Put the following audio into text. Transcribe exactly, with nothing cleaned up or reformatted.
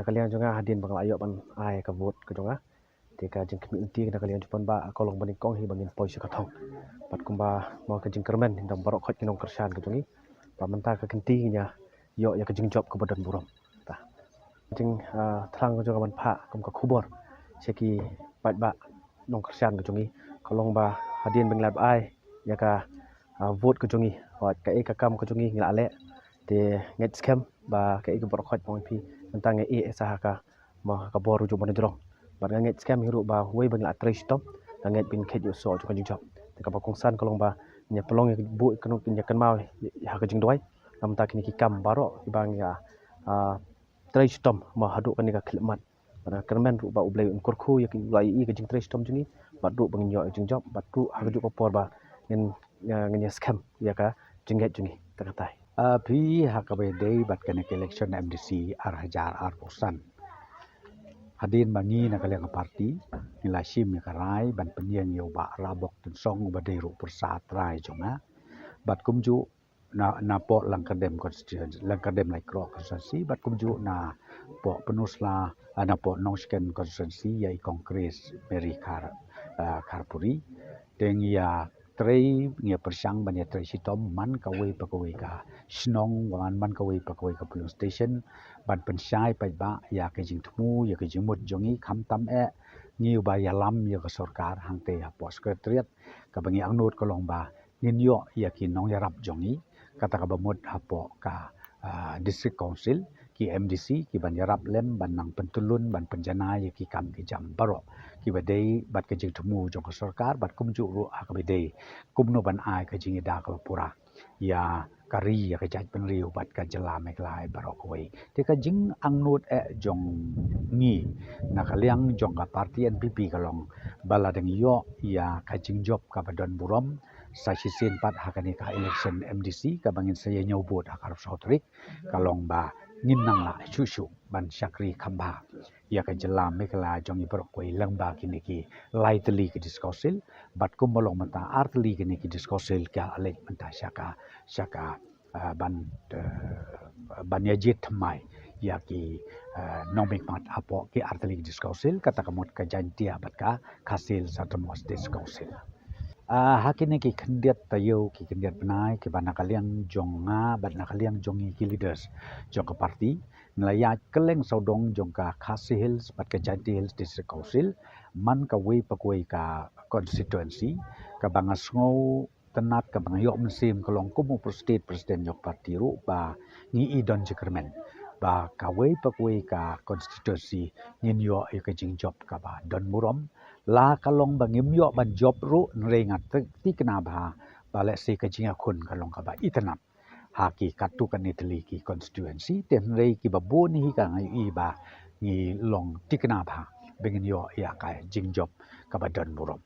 ka liang jong nga hadien ba nga la ïoh ban ai ka vote ka jong nga. Te ka jingkhmih lynti na ka liang jong u paidbah ka long ba nyngkong hi ba ngin poi sha ka thong. Bad kumba mo ka jingkyrmen na baroh khoit ki nongkyrshan ka jong ngi. Ba mynta ka kynti ngin ïa ïoh ïa ka jingjop kaba don burom. Te ka jing, ah, thrang ka jong nga ban phah kum ka khubor sha ki paidbah nongkyrshan ka jong ngi ka long ba hadien ba ngi la ai ïa ka, ah, vote ka jong ngi, hooid kaei ka kam ka jong ngi ngi la leh. Te ngeit skhem ba kaei ka baroh khoit ba ngi phi mynta ngi ïeh sa ha ka, mo, ha ka bor u jong u ba na jrong. Bad nga ngeit skhem hi ruh ba wei ba ngi la trei shitom, nga ngeit ba ngin kheit ïa u soh jong ka jingjop. Te kaba kongsan ka long ba ngin ïa pynlong ïa ka buh ïa ka nong, ngin ïa kynmaw ïa ha ka jingduwai. Namar ta kine ki kam baroh kiba ngi ïa, ah, trei shitom mo haduh kane ka khyllipmat. Bad nga kyrmen ruh ba U Blei un kyrkhu ïa ki, la ïohi ka jingtrei shitom jong ngi bad ruh ba ngin ïoh ïa ka jingjop bad ruh ha kajuh ka por ba ngin, ah, ngin ïa skhem ïa ka jingngeit jong ngi. Te katai. Ah, phi, ha kaba ïadei bad kane ka election M D C ar hajar arphew san, hadien ba ngi na ka liang ka party ngi la shim ïa ka rai ban pynïeng ïa u Bah Rabok Tynsong uba dei ruh u pyrsa trai jong nga. Bad kumjuh na, na poh Langkyrdem constituency, Langkyrdem Laitkroh constituency, bad kumjuh na poh Pynursla, ah, na poh Nongshken constituency ïa i Kong Grace Mary Khar, ah, Kharpuri. Te ngi ïa trei, ngi ïa pyrshang ban ïa trei shitom man kawei pa kawei ka shnong, man, man kawei pa kawei ka polling station, ban pynshai paidbah ïa ka jingthmu, ïa ka jingmut jong ngi, khamtam eh ngi uba ïalam ïa ka sorkar hangtei hapoh secretariat. Kaba ngi angnud ka long ba ngin ïoh ïa ki nongïarap jong ngi, kata kaba mut hapoh ka, ah, District Council, ki M D C kiban ïarap lem ban nang pyntyllun, ban pynjanai ïa ki kam ki jam baroh kiba dei bad ka jingthmu jong ka sorkar, bad kumjuh ruh ha kaba dei kumno ban ai ka jingïada kaba pura ïa ka ri, ïa ka jaitbynriew bad ka jylla Meghalaya baroh kawei. Te ka jingangnud eh jong ngi na ka liang jong ka party N P P ka long ba lada ngi ïoh ïa ka jingjop kaba don burom sa shisien pat ha kane ka election M D C kaba ngin sa ïa ñiew vote ha ka arphew saw tarik, ka long ba ngin nang lah shuh shuh ban shakri khambha ïa ka jylla Meghalaya jong ngi baroh kawei lyngba kine ki lai tylli ki District Council, bad kumba long mynta ar tylli kine ki District Council ki la leit mynta sha ka, sha ka, ah, ban, eh, ban ïa jied thymmai ïa ki, eh, nongmihkhmat hapoh ki ar tylli ki District Council, kata ka mut ka Jaintia bad ka Khasi Hills Autonomous District Council. Ah, ha kine ki khyndiat taïew, ki khyndiat bnai kiba na ka liang jong nga bad na ka liang jong ngi ki leaders jong ka party, ngi la ïaid kylleng sawdong jong ka Khasi Hills bad ka Jaintia Hills District Council, man kawei pa kawei ka constituency, kaba nga sngewtynnat, kaba nga ïoh mynsiem ka long kum u State President jong ka party ruh ba ngi i don jingkyrmen ba kawei pa kawei ka constituency ngin ïoh ïa ka jingjop kaba don burom. La ka long ba ngim ïoh ban jop ruh, hynrei nga thikna bha ba lehse ka jingïakhun ka long kaba itynnat ha ki katto katne tylli ki constituency, te hynrei kiba bun hi ka ngi i ba ngi long thikna bha ba ngin ïoh ïa ka jingjop kaba don burom.